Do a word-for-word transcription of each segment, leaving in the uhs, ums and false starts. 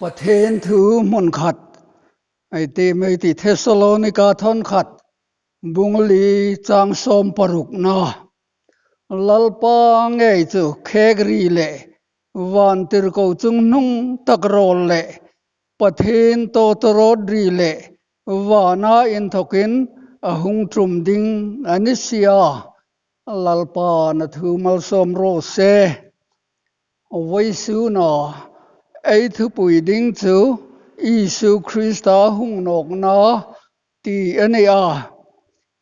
Pathien thu hmun khat, ei ti mei ti Thessalonika thawn khat, bung li chang sawm parukna. Lalpa ngei chu khêk ri le, vantirko chungnung tak rawl le, Pathien tawtawrawt ri le, vana inthokin a hung ṭum ding a ni si a. Lalpa'n a thu malsawm raw se. Vawisuna ei thupui ding chu Isu Krista hung nawkna ti a ni a.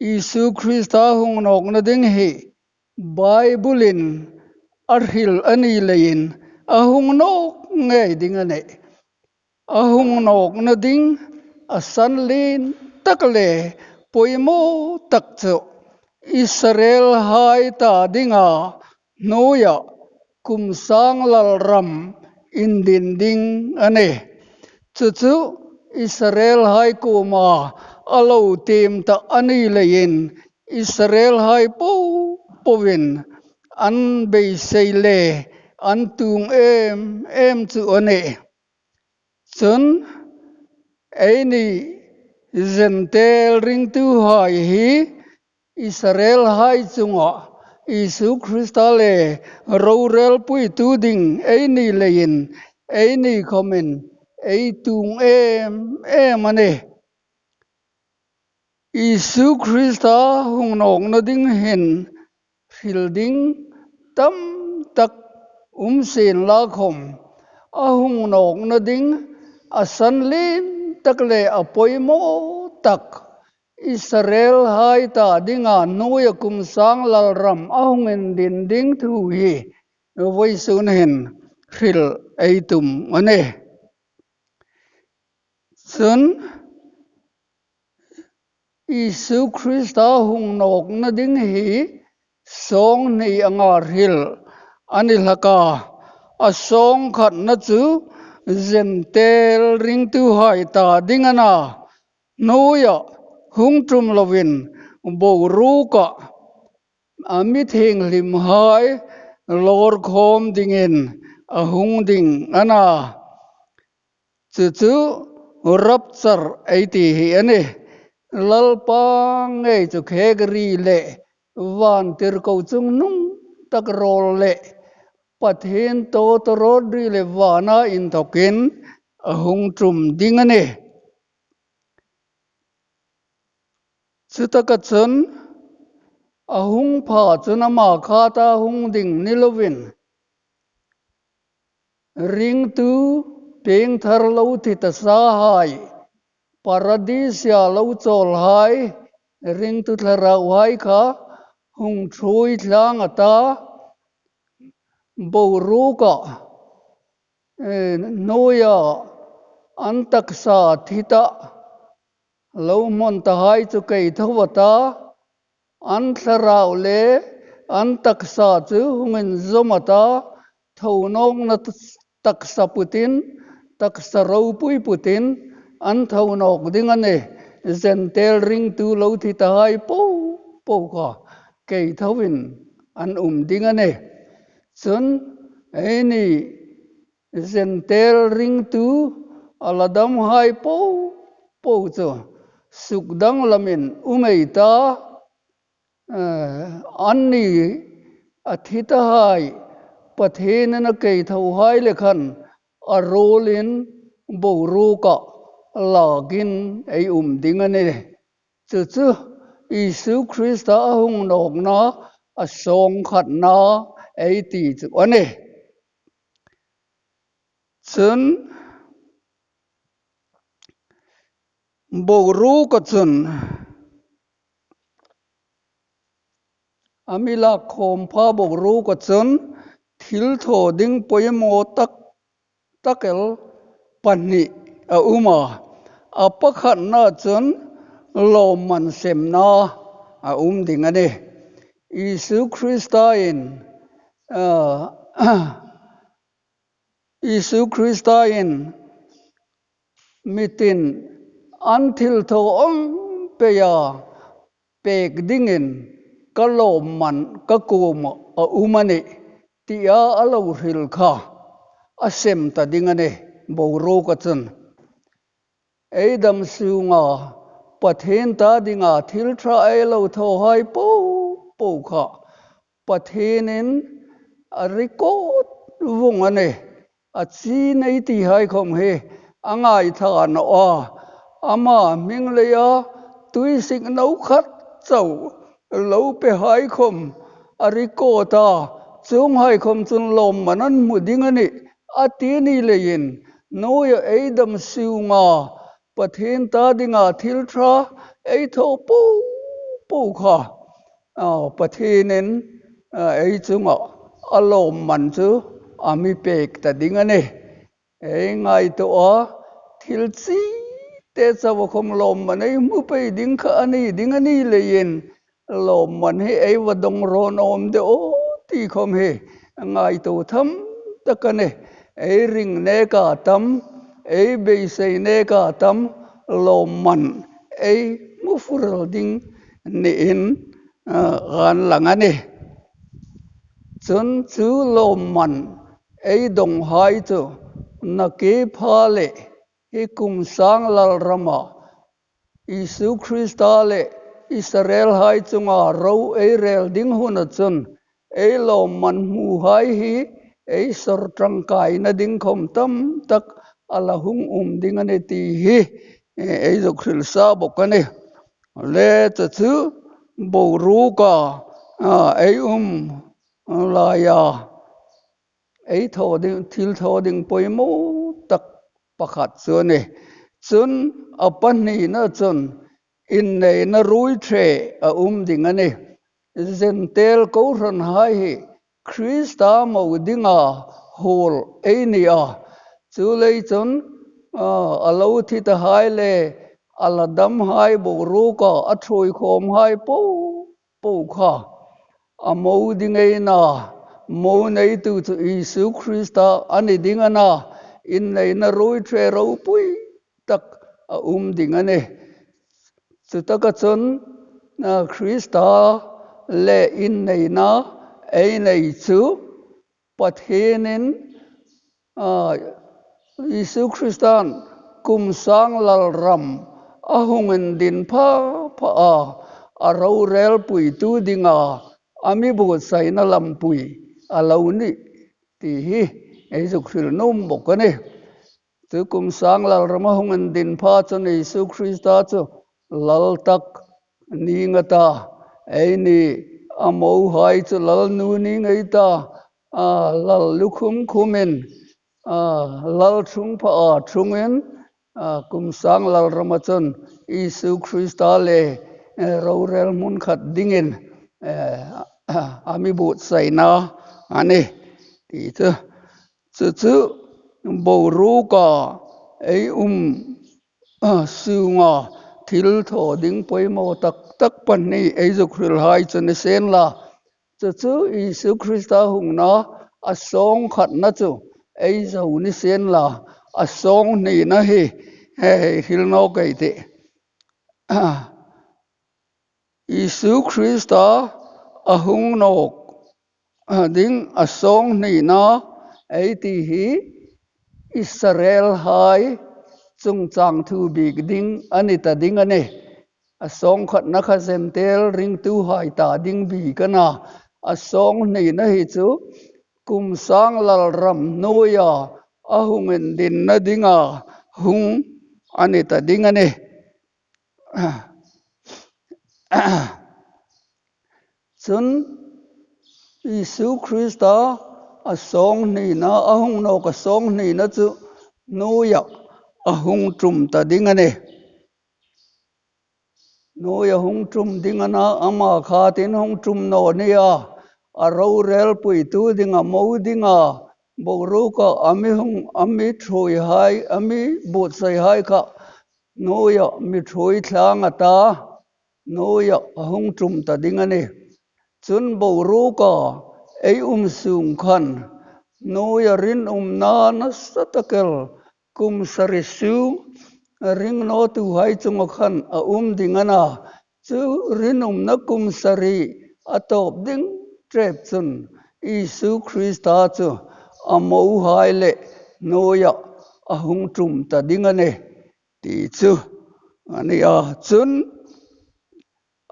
Isu Krista hung nawkna ding hi Bible-in a hril a ni leiin a hung nawk ngei ding a nih. A hung nawkna ding a san lien tak le poimaw tak chu Israelhai ta dinga hnuoia kum sang lalram indin ding a nih. Chu chu Israelhai kuoma a lo tiem ta a ni leiin Israelhai popoin an beisei le an tuong em em chu a nih. Chun eini Gentile ringtuhai hi Israelhai chunga Isu Krista le rorelpuitu ding ei ni leiin eini khawmin ei tuong em em a nih. Isu Krista hung nawkna ding hin hril ding tam tak um sienla khawm, a hung nawkna ding a san lien tak le a poimaw tak Israelhai ta dinga hnuoia kum sang lalram a hung indin ding thu hi vawisun hin hril ei tum a nih. Chun Isu Krista hung nawkna ding hi sawng hni anga hril a ni hlak a. A sawng khatna chu Gentile ringtuhai ta ding a na, hnuoia hung ṭum loin boruka a mi thienghlimhai lawr khawm dingin a hung ding a na. Chu chu rapture ei ti hi a nih. Lalpa ngei chu khek ri le vantirko chungnung tak rawl le Pathien tawtawrawt ri le vana inthokin a hung ṭum ding a nih. Chutaka chun a hung pha chun ama khata hung ding ni loin ringtu piengthar lo thi ta sahai, Paradisia lo chawlhai, ringtu thlarauhai kha hung ṭhuoi tlang a ta, boruka, eh, hnuoia an taksa thi ta, lo hmawn tahai chu kei tho a ta, an thlarau le an taksa chu hung inzawm a ta, thonawkna taksa putin, taksa ropui putin, an thonawk ding a nih. Gentile ringtu lo thi tahai popo kha kei thoin an um ding a nih. Chun eini Gentile ringtu a la damhai popo chu sukdang lamin um ei ta, eh, anni a thi tahai, Pathienin a kei thohai le khan a ruolin boruka lakin ei um ding a nih. Chu chu Isu Krista a hung nawkna a sawng khatna ei ti chu a nih. Chun boruka chun a mi lak khawm pha boruka chun thil thaw ding poimaw tak tak el pahni a um a. A pakhatna chun lawmman semna a um ding a nih. Isu Krista in, ah, Isu Krista in mitin an thil thaw ang peia pek dingin ka lawmman ka kuoma a um a nih, tia a lo hril kha a sem ta ding a nih. boruoka chun. Ei dam sunga Pathien ta dinga thil ṭha ei lo thawhai po po kha Pathienin a record vawng a nih. A chi nei tihai khawm hi a ngaithla naw a. Ama hming leia tuisik no khat chau lo pehai khawm a record a. Chuonghai khawm chun lawmman an hmu ding a nih a ti ni leiin, nuoia ei dam sunga Pathien ta dinga thil ṭha ei thaw po po kha, a, Pathienin, a, ei chunga a lawmman chu a mi pek ta ding a nih. Ei ngaituo a, thil chi te chauva khawm lawmman ei hmu pei ding kha a ni ding a ni leiin, lawmman hi ei va dawng rawn awm de aw ti khawm hi ngaituo tham tak a nih. Ei ring neka tam, ei beisei neka tam, lawmman ei hmu furel ding niin, a, kan lang a nih. Chun chu lawmman ei dawnghai chu nakie pha le hi kum sang lalrama Isu Krista le Israelhai chunga ro ei rel ding huna chun ei lawmman hmuhai hi ei sawr ṭangkaina ding khawm tam tak a la hung um ding a nih ti hi, e, ei zuk hril sa bawk a nih. Le chu chu boruoka, a, ei um, a, laia ei thaw ding, thil thaw ding poimaw tak pakhat chu a nih. Chun a pahnina chun inneina ruoiṭhe a um ding a nih. Jentail kohranhai hi Krista mo dinga huol ei ni a. Chuleiin chun, a, a lo thi tahai le a la damhai boruoka a ṭhuoi khawmhai po po kha a mo ding ei na, mo neitu chu Isu Krista a ni ding a na, inneina ruoiṭhe ropui tak a um ding a nih. Chutaka chun, a, Krista le inneina ei nei chu Pathienin, a, Isu Kristan kum sang lalram a hung indin pha pha a, a rorelpuitu dinga a mi buotsaina lampui a lo nih ti hi ei zuk hril nuom bawk a nih. Chu kum sang lalram a hung indin pha chun Isu Krista chu lal tak ning a ta, eini a mohai chu lal nu ning ei ta, a, lal lukhum khumin, a, lal ṭhung pha a ṭhungin, a, kum sang lalrama chun Isu Krista le, e, rorel hmun khat dingin, e, a mi buotsaina a nih ti chu. Chu chu boruoka ei um, a, sunga thil thaw ding poimaw tak tak pahni ei zuk hrilhai chu ni sien la. Chu chu Isu Krista hungna a sawng khatna chu ei zo ni sien la, a sawng hnina hi, he, hei hril nawk ei tih. A, Isu Krista a hung nawk a ding a sawng hnina ei ti hi Israelhai chungchang thu bik ding a ni ta ding a nih. A sawng khatna kha Jentail ringtuhai ta ding bik a na. A sawng hnina hi chu kum sang lalram hnuoia a hung indinna dinga hung a ni ta ding a nih. Chun Isu Krista a sawng hnina, a hung nawk a sawng hnina chu hnuoia a hung ṭum ta ding a nih. Hnuoia hung ṭum ding a na, ama khatin hung ṭum naw nia, a rorelpuitu dinga mo dinga boruoka a mi hung, a mi ṭhuoihai, a mi buotsaihai kha hnuoia mi ṭhuoi thlang a ta, hnuoia a hung ṭum ta ding a nih. Chun boruoka ei um sung khan hnuoia rinumna nasa tak el kum sari sung ring nawtuhai chunga khan a um ding a na. Chu rinumna kum sari a tawp ding ṭep chun Isu Krista chu a mohai le hnuoia a hung ṭum ta ding a nih ti chu a ni a. Chun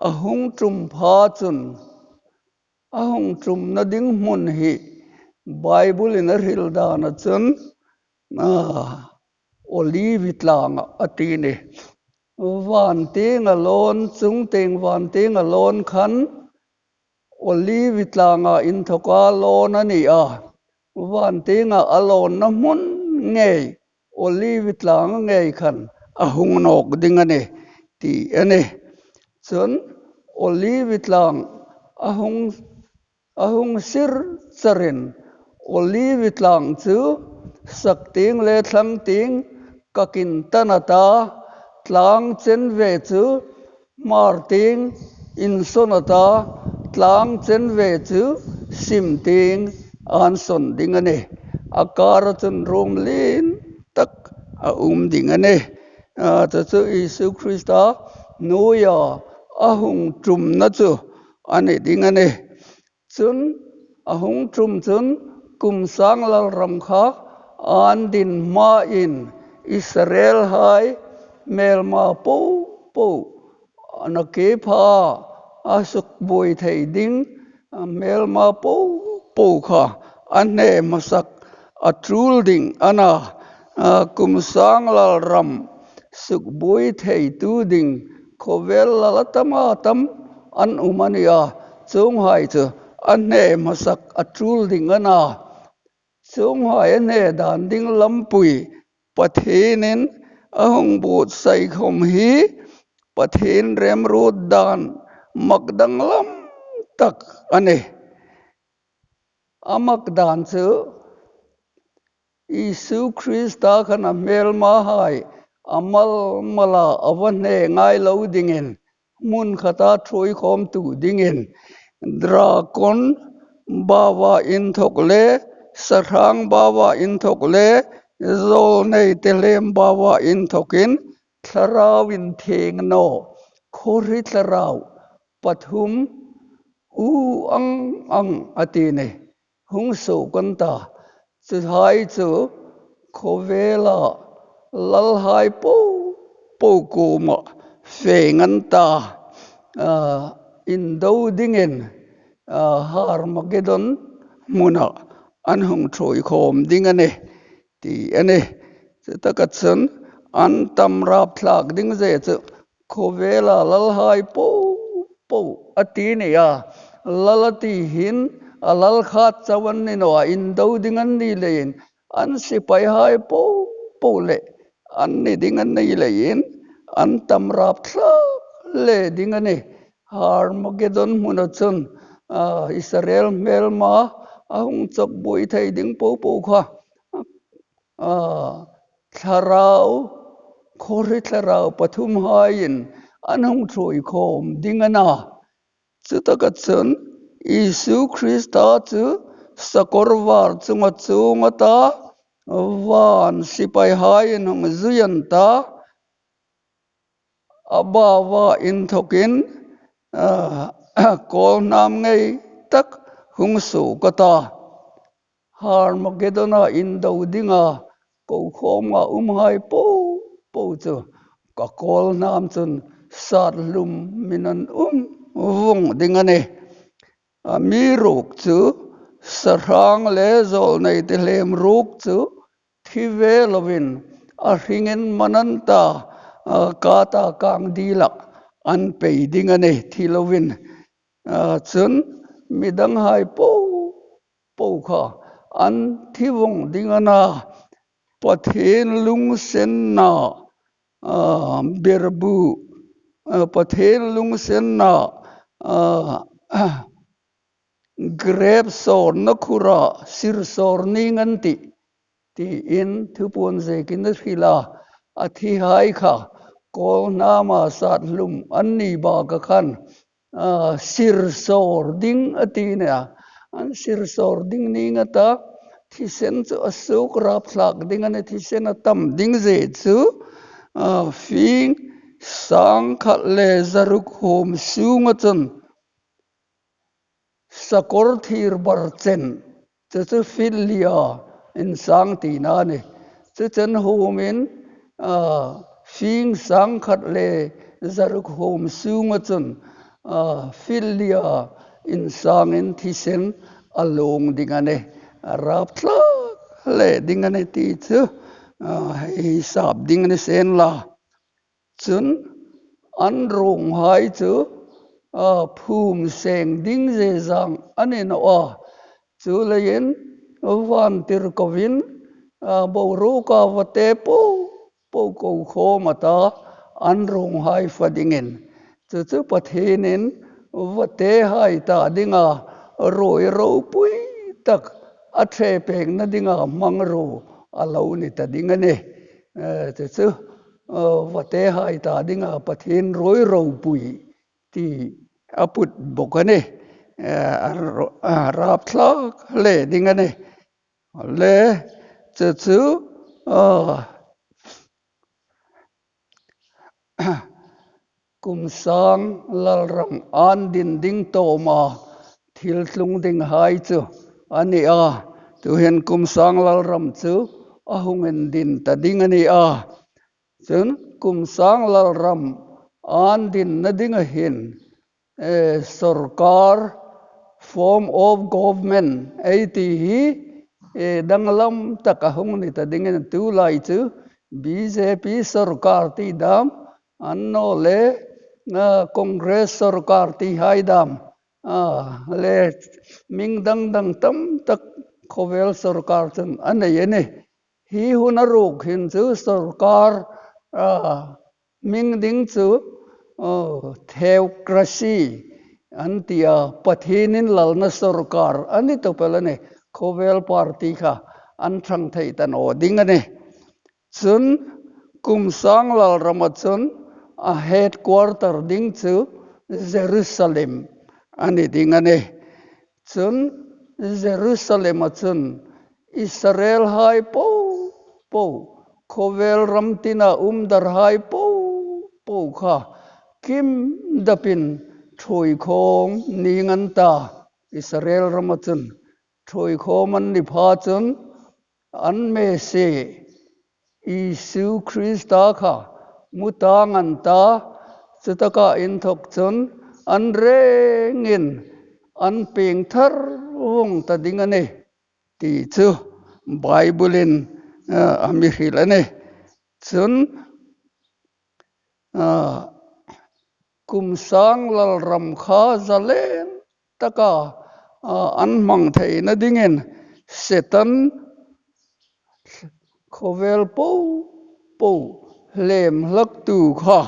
a hung ṭum pha chun, a hung ṭumna ding hmun hi Bible-in a hril dana chun, a, Olive tlanga a ti a nih. Van tienga lawn, chung tieng van tienga lawn khan Olive tlanga inthoka lawn a ni a. Van tienga a lawnna hmun ngei, Olive tlanga ngei khan a hung nawk ding a nih ti a nih. Chun Olive tlang a hung, a hung sir charin Olive tlang chu sak tieng le thlang tieng kakin tan a ta, tlang chen ve chu hmar tieng insawn a ta, tlang chen ve chu sim tieng an sawn ding a nih. A kara chun room lien tak a um ding a nih. A, chu chu Isu Krista hnuoia a hung ṭumna chu a ni ding a nih. Chun a hung ṭum chun kum sang lalram kha an din hmain Israelhai hmelma po po a na ke pha a sukbuoi thei ding, a hmelma po po kha a hne hmasak a tul ding a na, a, kum sang lalram sukbuoi theitu ding khawvel lal a tam a tam an um a ni a, chuonghai chu a hne hmasak a tul ding a na. Chuonghai a hne dan ding lampui Pathienin a hung buotsai khawm hi Pathien remruot dan mak danglam tak a nih. A mak dan chu Isu Krista khan a hmelmahai a mal mala a va hne ngai lo dingin, hmun khata ṭhuoi khawmtu dingin, dragon baua inthok le, sahrang baua inthok le, zawlnei tehlem baua inthokin, thlarau inthieng naw, khawhri thlarau pathum u ang ang a ti a nih, hung suok an ta. Chuhai chu khawvela lalhai po po kuoma feng an ta, a, indo dingin, a, Harmagedon hmuna an hung ṭhuoi khawm ding a nih ti a nih. Chutaka chun an tam rapthlak ding zie chu khawvela lalhai po po a ti a ni a. Lal a ti hin a lal khat chau an ni naw a, indo ding an ni leiin, an sipaihai po po le an ni ding an ni leiin, an tam rapthlak le ding a nih. Harmagedon hmuna chun, a, Israel hmelma a hung chawk buoi thei ding po po kha, a, thlarau, khawhri thlarau pathumhaiin an hung ṭhuoi khawm ding a na. Chutaka chun Isu Krista chu sakawr var chunga chuong a ta, van sipaihaiin hung zui an ta, a baua inthokin, a, kawlhnam ngei tak hung suok a ta. Harmagedona indo dinga ko khawma umhai po po chu ka kawlhnam chun sat hlum min an um vawng ding a nih. Amiruokchu sahrang le zawlnei tehlem ruok chu thi ve lovin a hringin man an ta, a, kata kang dila an pei ding a nih thi lovin. A, chun midanghai po po kha an thi vawng ding a na. Pathien lungsenna, a, berbu, a, Pathien lungsenna, a, grep sawrna khura sir sawr ning an tih, tiin Thupuon Zekin a hril a. A thihai kha kawlhnama sat hlum an ni baka khan, a, sir sawr ding a ti a nih a. An sir sawr ding ning a ta, thisen chu a suok rapthlak ding a nih, thisen a tam ding zie chu, a, fing sang khat le zaruk huom sunga chun sakawr thir bar chen, chu chu fil lia insang tina a nih. Chu chen huomin, a, fing sang khat le zaruk huom sunga chun, a, fil lia insangin thisen a luong ding a nih. A rap thlak hle ding a nih ti chu, a, hisap ding a ni sien la. Chun an ruonghai chu, a, phum seng ding zie zang a ni naw a. Chuleiin vantirkoin, a, boruoka vate po po ko khawm a ta, an ruonghai fa dingin. Chu chu Pathienin vatehai ta dinga ruoi ropui tak a ṭhe pekna dinga hmangruo a lo ni ta ding a nih. Eh, chu chu, eh, vatehai ta dinga Pathien ruoi ropui ti a put bawk a nih. Eh, a ro-, a rap thlak hle ding a nih. Le, chu chu, ah, kum sang lalram an din ding tawma thil tlung dinghai chu a ni a. Tuhin kum sang lalram chu a hung indin ta ding a ni a. Chun kum sang lalram an dinna dinga hin, eh, sorkar, form of government ei ti hi, eh, danglam taka hung ni ta dingin, tulai chu B J P sorkar ti dam, annawleh, ah, Congress sorkar tihai dam, ah, le hming dang dang tam tak khawvel sorkar chun a nei a nih. Hi huna ruok hin chu sorkar, ah, hming ding chu, oh, theocracy an ti a, Pathienin lalna sorkar a ni tawp el a nih. Khawvel party kha an ṭhang thei ta naw ding a nih. Chun kum sang lalrama chun a headquarter ding chu Jerusalem a ni ding a nih. Chun Jerusalema chun Israelhai po po, khawvel ram tina um darhai po po kha kim dapin ṭhuoi khawm ning an ta. Israel rama chun ṭhuoi khawm an ni pha chun an Messie Isu Krista kha hmu tang an ta, chutaka inthok chun an rengin an pieng thar vawng ta ding a nih ti chu Bible-in, eh, a mi hril a nih. Chun, eh, kum sang lalram kha zalen taka, ah, an hmang theina dingin Setan khawvel po po hlem hlaktu kha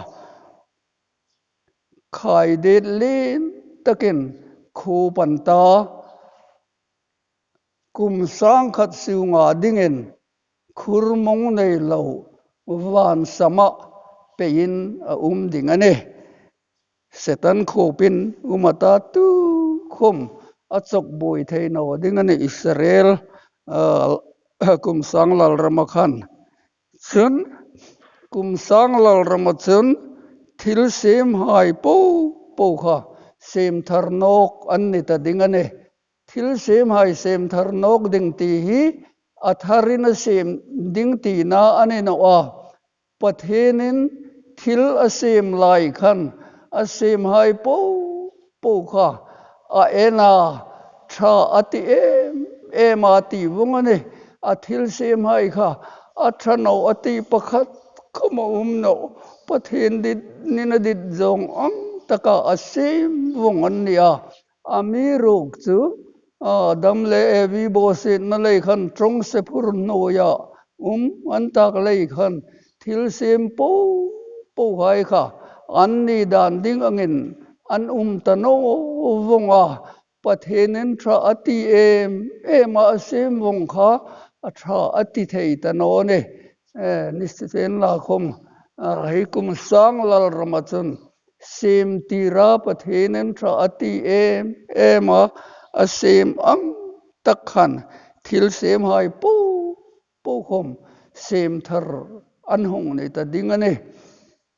khai det lien takin khup an ta, kum sang khat sunga dingin khurmawng nei lo vansama peiin a um ding a nih. Setan khupin um a ta, tukhawm a chawk buoi thei naw ding a nih Israel, ah, kum sang lalrama khan. Chun kum sang lalrama chun thil siemhai po po kha siem thar nawk an ni ta ding a nih. Thil siemhai siem thar nawk ding ti hi a tharin a siem ding tina a ni naw a. Pathienin thil a siem lai khan a siemhai po po kha a en a, ṭha a ti em em a ti vawng a nih. A thil siemhai kha a ṭha naw a ti pakhat khawm a um naw. Pathien dit, nina dit zawng ang taka a siem vawng an ni a. Amiruokchu, Adam le Evi bawsietna lei khan ṭawngse phur hnuoia um an tak lei khan thil siem po pohai kha anni dan ding angin an um ta naw vawng a. Pathienin ṭha a ti em em a, a siem vawng kha a ṭha a ti thei ta naw a nih. Eh, ni sien la khawm, ah, hi kum sang lalrama chun siem tira Pathienin ṭha a ti em em a, a siem ang tak khan thil siemhai po po khawm siem thar an hung ni ta ding a nih.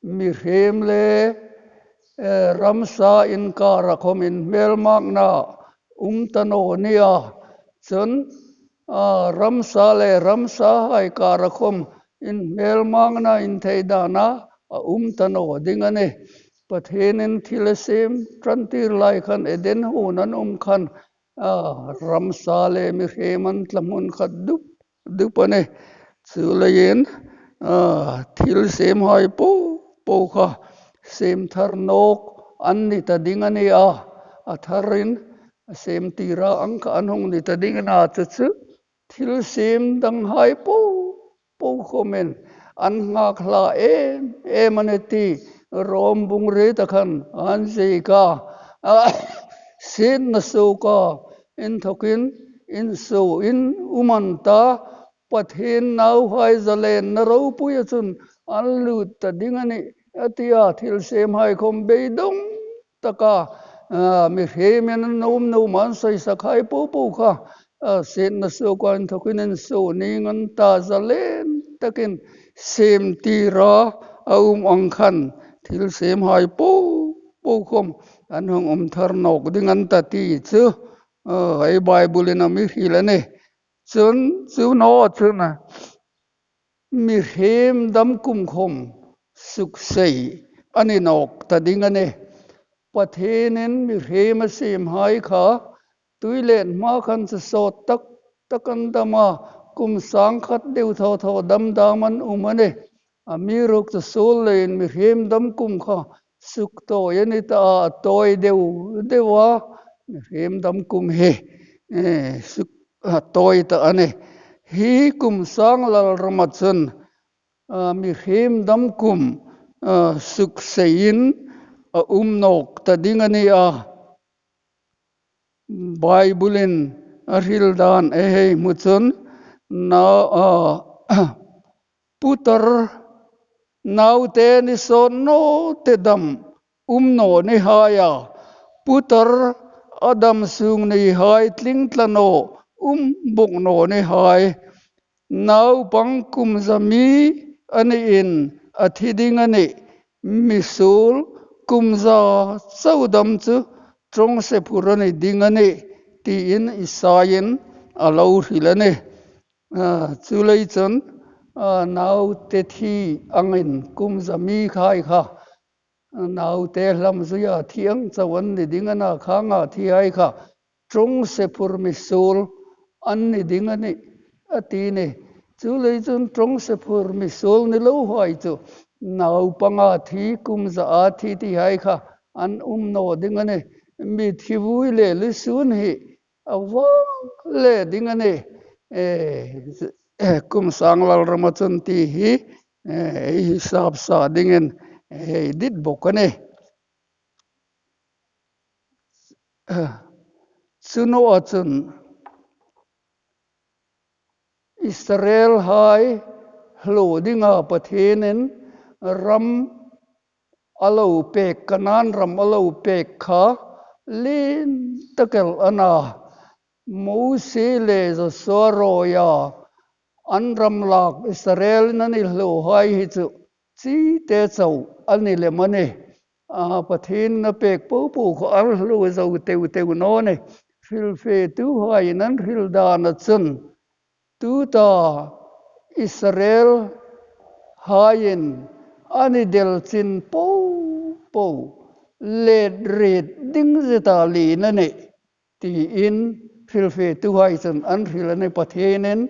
Mihriem le, eh, ramsa inkara khawm inhmelmakna um ta naw nia. Chun a, ramsa le ramsahai kara khawm inhmelmangna inthei dana a um ta naw ding a nih. Pathienin thil a siem ṭantir lai khan Eden huon an um khan, a, ramsa le mihriem an tla hmun khat dup dup a nih. Chuleiin, a, thil siemhai po po kha siem thar nawk an ni ta ding a nih a, a tharin a siem tira ang kha an hung ni ta ding a na chu chu thil siem danghai po po khawmin an nghak hla em em a nih ti Rom bung riet a khan an ziek a. A, sietna suoka inthokin insuo in um an ta, Pathien nauhai zalenna ropuia chun an lut ta ding a nih a ti a. Thil siemhai khawm beidawng taka, a, mihriemin an nuom nuom an sawisakhai po po kha, a, sietna suoka inthokin insuo ning an ta, zalen takin siem tira a um ang khan thil siemhai po po khawm an hung um thar nawk ding an ta ti chu, a, ei Bible-in a mi hril a nih. Chun chu naw chun a, mihriem dam kum khawm suksei a ni nawk ta ding a nih. Pathienin mihriem a siemhai kha tuilet hma khan chu sawt tak tak an dam a, kum sang khat deu thaw thaw dam dam an um a nih. Amiruokchu suol leiin mihriem dam kum kha suktawi a ni ta a, a tawi deu deu a, mihriem dam kum hi, eh, suk, a tawi ta a nih. Hi kum sang lalrama chun, a, mihriem dam kum, a, sukseiin a um nawk ta ding a ni a. Bible-in a hril dan ei hei hmu chun, na, a, putar naute ni sawt naw te dam um naw ni hai a, putar a dam sung ni hai tling tla naw um bawk naw ni hai. Naupang kum za mi a niin a thi ding a nih, misuol kum za chau dam chu ṭawngse phur a ni ding a nih, tiin Isaia'n a lo hril a nih. A, chuleiin chun, a, naute thi angin kum za mi hai kha, naute hlam zuia thi ang chau an ni ding a na, khanga thi hai kha ṭawngse phur misuol an ni ding a nih, a ti nih. Chuleiin chun ṭawngse phur misuol ni lohai chu naupanga thi, kum zaa thi ti hai kha an um naw ding a nih. Mithi vui le lusun hi a vâng le ding a nih. Eh, kum sang lalrama chun ti hi, eh, ei hisap sa dingin ei dit bawk a nih. Chu naw chun Israelhai hluo dinga Pathienin ram a lo pek, Kanan ram a lo pek kha lien tak el a na. Mosie le Joshua ruoia an ram lak Israelin an hluohai hi chu chite chau a ni lem a nih. A, Pathienin a pek po po kha an hluo zo teu teu naw nih. Hrilfetuhaiin an hril dana chun, tuta Israelhaiin an del chin po po let rit ding zeta lien a nih, tiin hrilfetuhai chun an hril a nih. Pathienin,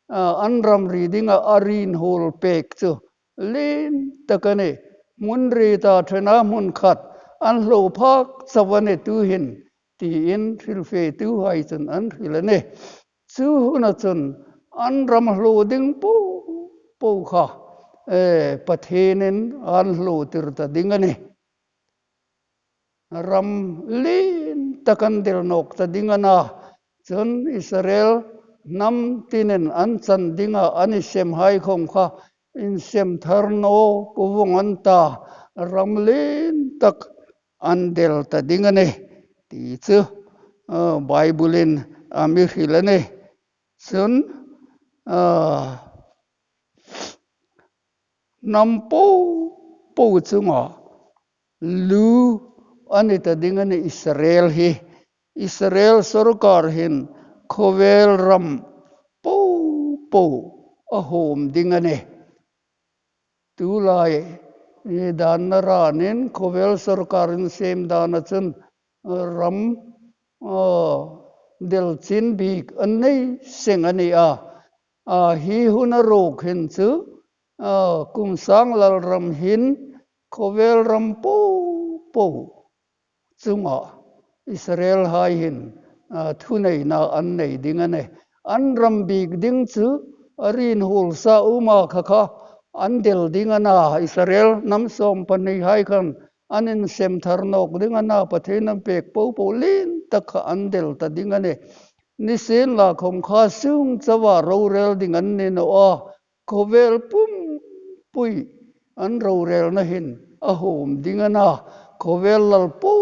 a, an ram ri dinga a rinhuol pek chu lien tak a nih. Hmun rita ṭhena hmun khat an hluo phak chau a nih tuhin, tiin hrilfetuhai chun an hril a nih. Chu huna chun an ram hluo ding po po kha, eh, Pathienin an hluotir ta ding a nih. Ram lien tak an del nawk ta ding a na. Chun Israel hnam tinin an chan dinga an insemhai khawm kha insem thar nawk vawng an ta, ram lien tak an del ta ding a nih ti chu, a, Bible-in a mi hril a nih. Chun, a, hnam po po chunga lu a ni ta ding a nih Israel hi. Israel sawrkar hin khawvel ram po a hawm ding a nih. Tulai, eh, dan a ranin khawvel sawrkar insem dana chun, eh, ram, eh, delchin bik an nei seng a ni a. A, hi hun a ruok hin chu, eh, kum sang lalram hin khawvel ram po po chunga Israelhai hin, a, thuneina an nei ding a nih. An ram bik ding chu a rinhulsa uma kha kha an del ding a na, Israel hnam sawm pahnihai khan an insem thar nawk ding a na, Pathien an pek po po lien tak kha an del ta ding a nih. Nisienlakhom kha sung chauha rorel ding an ni naw a, khawvel pumpui an rorelna hin a hawm ding a na, khawvel lal po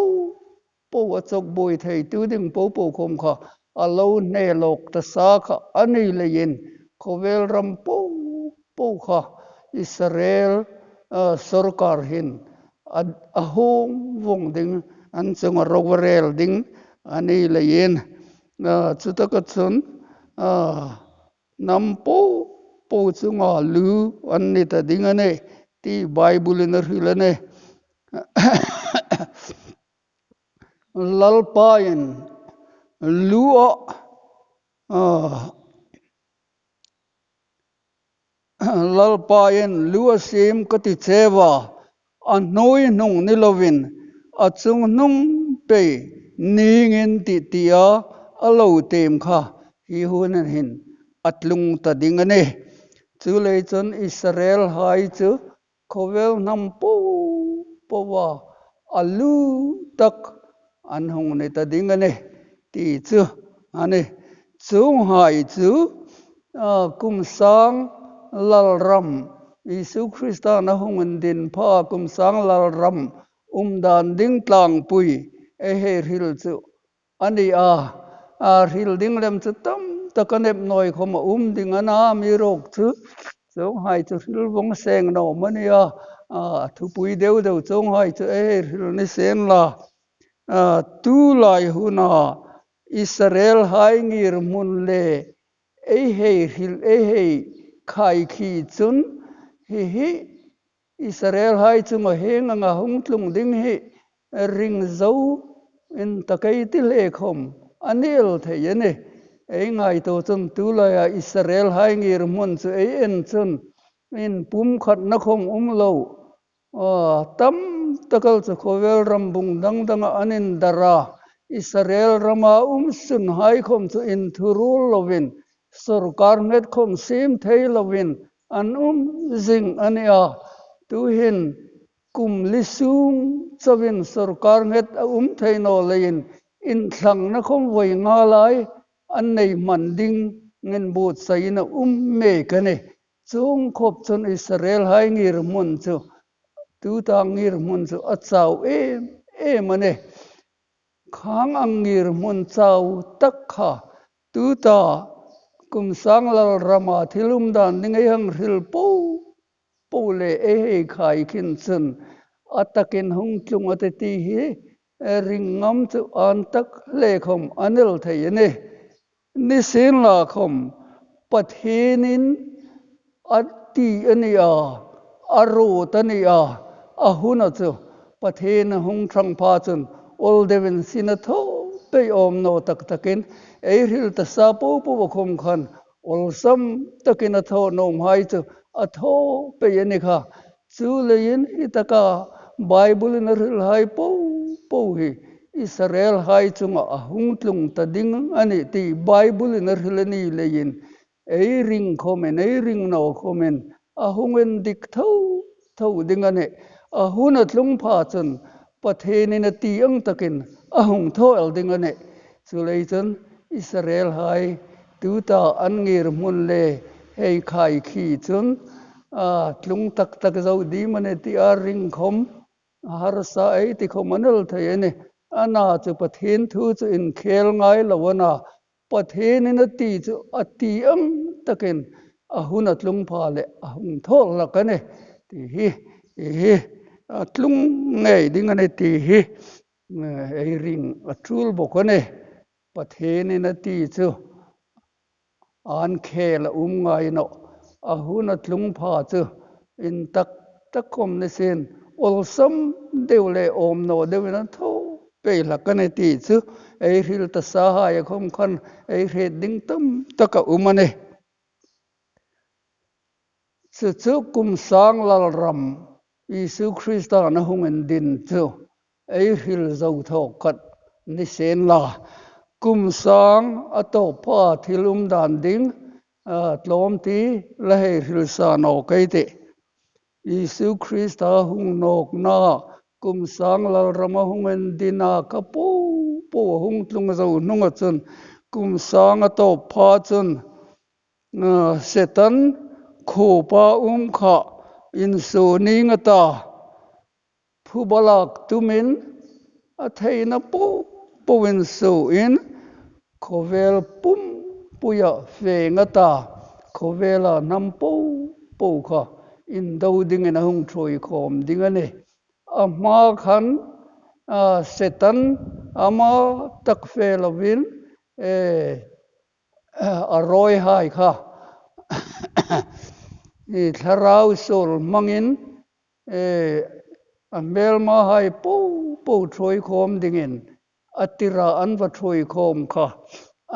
po a chawk buoi theitu ding po po khom kha a lo hne lawk ta sa kha a ni leiin, khawvel ram po po kha Israel, a, sawrkar hin a, a hawng vawng ding, an chunga rorel ding a ni leiin, a, chutaka chun, a, hnam po po chunga lu an ni ta ding a nih ti Bible-in a hril a nih. Lalpain lu a, a, Lalpain lu a siem ka ti cheu a, a hnuoi hnung ni loin, a chung hnung pei ningin tih tia a lo tiem kha hi hun hin a tlung ta ding a nih. Chuleiin chun Israelhai chu khawvel hnam po poa a lu tak an hung ni ta ding a nih ti chu a nih. Chuonghai chu, a, kum sang lalram, Isu Kristan a hung indin pha kum sang lalram um dan ding tlangpui ei hei hril chu a ni a, a, hril ding lem chu tam tak a nep naw khom a um ding a na, amiruokchu chuonghai chu hril vawng seng naw am a ni a, a, thupui deu deu chuonghai chu ei hei hril ni sien la. A, tulai huna Israelhai ngirhmun le ei hei hril, ei hei khai khi chun hi hi Israelhai chunga hieng anga hung tlung ding hi ring zo intak ei ti hle khom a ni el thei a nih. Ei ngaituo chun tulaia Israelhai ngirhmun chu ei en chun inpumkhatna khom um lo, a, tam tak el chu khawvel ram bung dang danga an indar a, Israel rama um sunhai khom chu inthuruol loin, sawrkar nghet khom siem thei loin an um zing a ni a. Tuhin kum li sung chauin sawrkar nghet a um thei naw leiin inthlangna khom voi nga lai an nei hman dingin buotsaiin a um mek a nih. Chuong khop chun Israelhai ngirhmun chu, tuta ngirhmun chu a chau em em a nih. Khang ang ngirhmun chau tak kha tuta kum sang lalrama thil um dan ding ei hang hril po po le ei hei khai khin chun a takin hung tlung a tih ti hi, e, ring ngam chu an tak hle khom a ni el thei a nih. Nisienlakhom Pathienin a ti a ni a, a ruot a ni a, a huna chu Pathien a hung thlang pha chun awl deuin sin a thaw pei awm naw tak takin ei hril ta sa po po khom khan awlsam takin a thaw nuomhai chu a thaw pei a ni kha. Chuleiin hi taka Bible-in a hrilhai po po hi Israelhai chunga a hung tlung ta ding a nih ti Bible-in a hril a ni leiin ei ring khomin, ei ring naw khomin a hung indik tho tho ding a nih. A hun a tlung pha chun Pathienin a ti ang takin a hung thaw el ding a nih. Chuleiin chun Israelhai tuta an ngirhmun le hei khai khi chun, a, tlung tak tak zo ding am a nih tia ring khom harsa ei ti khom a ni el thei a nih. Ana chu Pathien thu chu inkhel ngai lo a na, Pathienin a ti chu a ti ang takin a hun a tlung pha le a hung thaw hlak a nih ti hi, ti hi, a tlung ngei ding a nih ti hi, e, ei ring a tul bok a nih. Pathienin a ti chu an khel a um ngai nawh. A hun a tlung pha chu intak tak khawm ni sien, awlsam deu le awm naw deuin an thaw pei hlak a nih ti chu ei hril ta sahai a khawm khan ei hriet ding tam tak a um a nih. Chu chu kum sang lalram Isu Krista'n a hung indin chu ei hril zo thawk khat ni sien la, kum sang a tawp pha thil um dan ding, a, tlawmte la hei hril sa nawk ei tih. Isu Krista hung nawkna, kum sang lalram a hung indina kha po po a hung tlung zo hnunga chun, kum sang a tawp pha chun, a, Setan khuopa um kha insuo ning a ta, phuba lak tumin a theina po po insuoin khawvel pumpuia feng a ta, khawvela hnam po po kha indo dingin a hung ṭhuoi khawm ding a nih. A hma khan, a, Setan ama tak fe lovin, e, a rawihai kha i thlarau suol hmangin, e, a hmelmahai po po ṭhuoi khawm dingin a tira an va ṭhuoi khawm kha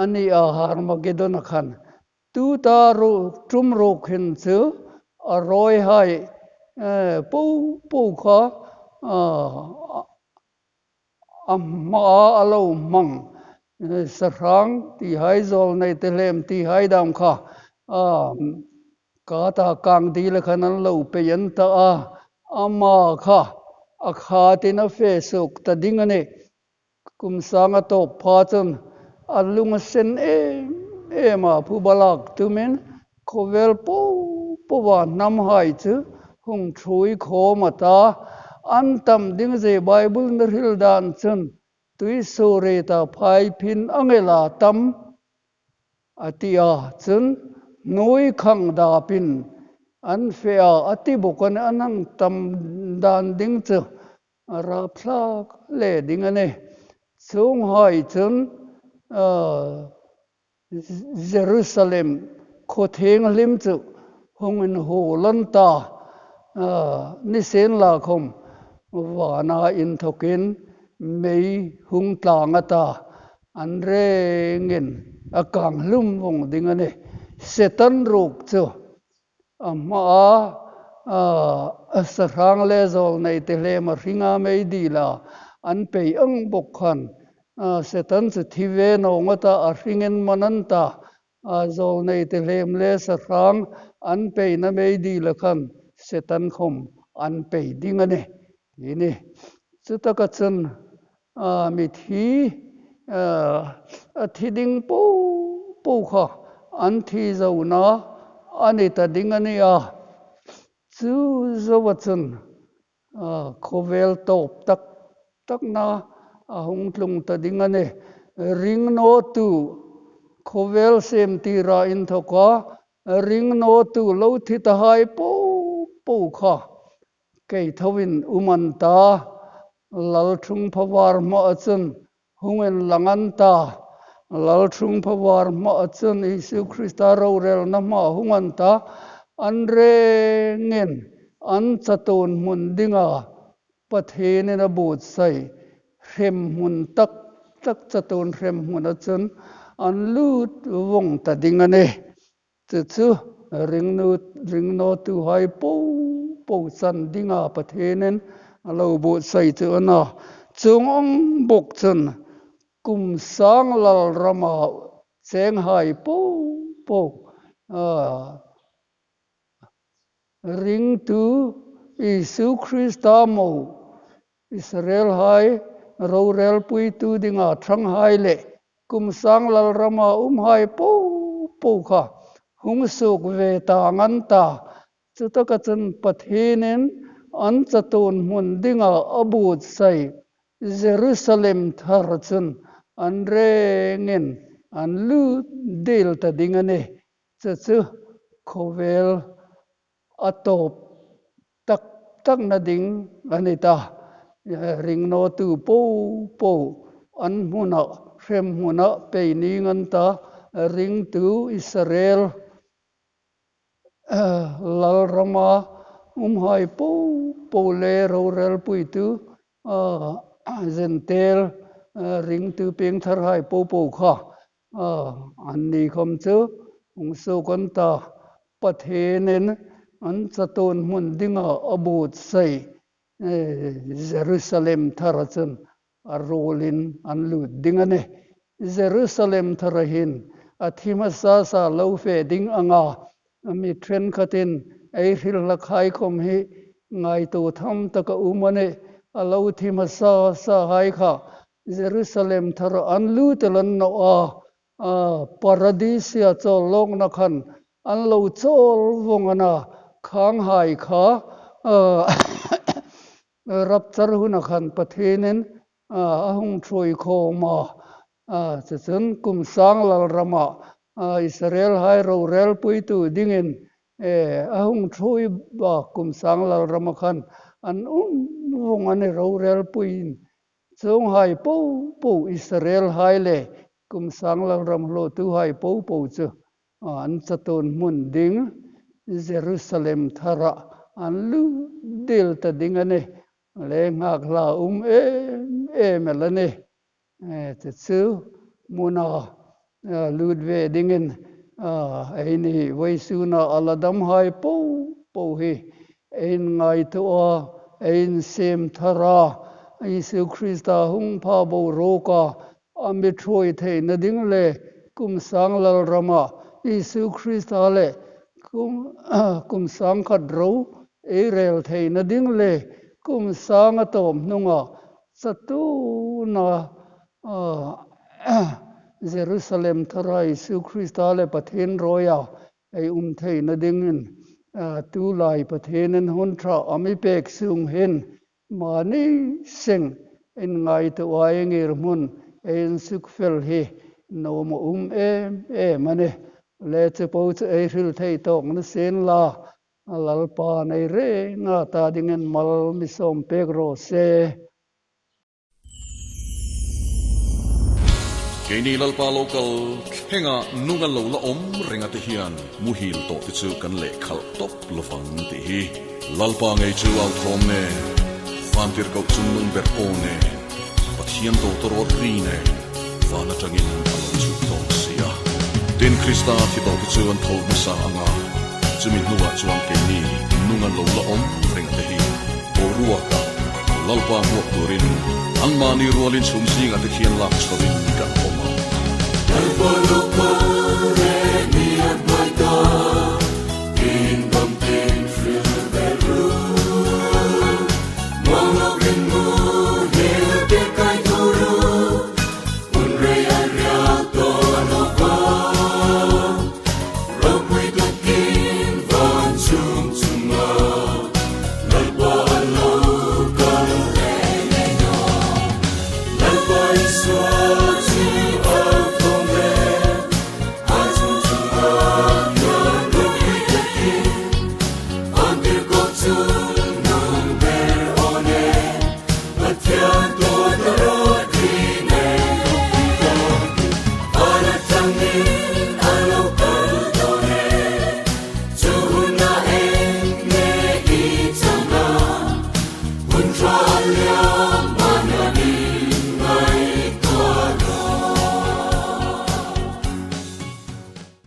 a ni a, Harmagedona khan. Tuta ru-, ṭum ruk hin chu a rawihai, e, po po kha, a, a hmaa a lo hmang, e, sahrang tihai, zawlnei tehlem tihai dam kha, a, kata kang dil a khan an lo pei an ta a, ama kha a khatin a fe suok ta ding a nih. Kum sang a tawp pha chun a lung a sen em em a, phuba lak tumin khawvel po poa hnamhai chu hung ṭhuoi khawm a ta. An tam ding zie Bible-in a hril dan chun tuisuorieta phaiphin ang ela tam a ti a, chun hnuoi khang dapin an fe a, a ti bawk a nih. An hang tam dan ding chu a rapthlak le ding a nih. Chuonghai chun, a, Jerusalem khaw thienghlim chu hung inhuol an ta, a, ni sien la khawm vana inthokin mei hung tlang a ta, an rengin a kang hlum vawng ding a nih. Setan ruok chu a hmaa, a, a sahrang le zawlnei tehlem a hringa mei dila an pei ang bawk khan, a, Setan chu thi ve naw a ta, a hringin man an ta, a, zawlnei tehlem le sahrang an peina mei dila khan Setan khawm an pei ding a nih. Ti a nih. Chutaka chun, a, mithi, a, a thi ding po po kha an thi zona a ni ta ding a nih a. Chu zoa chun, a, khawvel tawp tak takna a hung tlung ta ding a nih. Ringnawtu, khawvel siem tira inthoka ringnawtu lo thi tahai po po kha kei thoin um an ta, Lalṭhungpha var hmaa chun hung inlang an ta, Lalṭhungpha var hmaa chun Isu Krista rorelna hmaa hung an ta, an rengin an chatuon hmun dinga Pathienin a buotsai hremhmun tak tak, chatuon hremhmuna chun an lut vawng ta ding a nih. Chu chu ringnu-, ringnawtuhai po po chan dinga Pathienin a lo buotsai chu a nih. Chuong ang bawk chun kum sang lalrama chenghai po po, a, ringtu Isu Krista mo Israelhai rorelpuitu dinga ṭhanghai le kum sang lalrama umhai po po kha hung suok ve tang an ta. Chutaka chun Pathienin an chatuon hmun dinga a buotsai Jerusalem thar chun an rengin an lut dil ta ding a nih. Chu chu khawvel a tawp tak takna ding a ni ta. Ringnawtu po po an hmuna, hremhmuna pei ning an ta, ringtu Israel, eh, lal rama umhai po po le rorelpuitu, ah, Gentile, eh, ringtu piengtharhai po po kha, ah, anni khom chu hung suok an ta, Pathienin an chatuon hmun dinga a buotsai, eh, Jerusalem thara chun a ruolin an lut ding a nih. Jerusalem thara hin a thi hmasa sa lo fe ding anga, a mi ṭhenkhatin ei hril hlakhai khom hi ngaituo tham taka um a nih. A lo thi hmasa sahai kha Jerusalem thara an lut el an naw a, a, Paradisia chawl lawkna khan an lo chawl vawng a na, khanghai kha, a, rapture huna khan Pathienin, a, a hung ṭhuoi khawm a, a, chu chun kum sang lal rama, a, Israelhai rorelpuitu dingin, e, a hung ṭhuoi ba kum sang lal rama khan an um vawng a nih rorelpuiin. Chuonghai po po Israelhai le kum sang lal ram hlawtuhai po po chu, a, an chatuon hmun ding Jerusalem thara an lut dil ta ding a nih. Le nghak hla um em em el a nih. E, chu chu hmuna, a, lut ve dingin, a, eini vawisuna a la damhai po po hi ei ngaituo a, ei siem thar a, Isu Krista hung pha boruoka a mi ṭhuoi theina ding le kum sang lal rama Isu Krista le kum, kum sang khat ro ei rel theina ding le kum sang a tawp hnunga chatuona, a, Jerusalem thara Isu Krista le Pathien ruoia ei um theina dingin, a, tulai Pathienin hun ṭha a mi pek sung hin mani seng ei ngaituo a, ei ngirhmun ei insukfel hi nuom a um em em a nih. Le chu po chu ei hril thei tawk ni sien la, Lalpan ei renga ta dingin mal mi sawm pek raw se. Keini Lalpa lo kal thenga nung an lo la awm renga te hian muhil tawh te chu kan leh khalh tawp lovang tih hi. Lalpa ngei chu au thawm ne, vantirko chungnung ber aw ne, Pathian tawtawrawt ri ne, van aṭangin a lo chhuk tawh si a. Tin Krista thi tawh te chu an tho hmasa anga, chumi hnuah chuan keini nung an lo la awm renga te hi boruaka Lalpa hmuak turin anmahni rualin chhum zinga te khian lak chhorin kan awm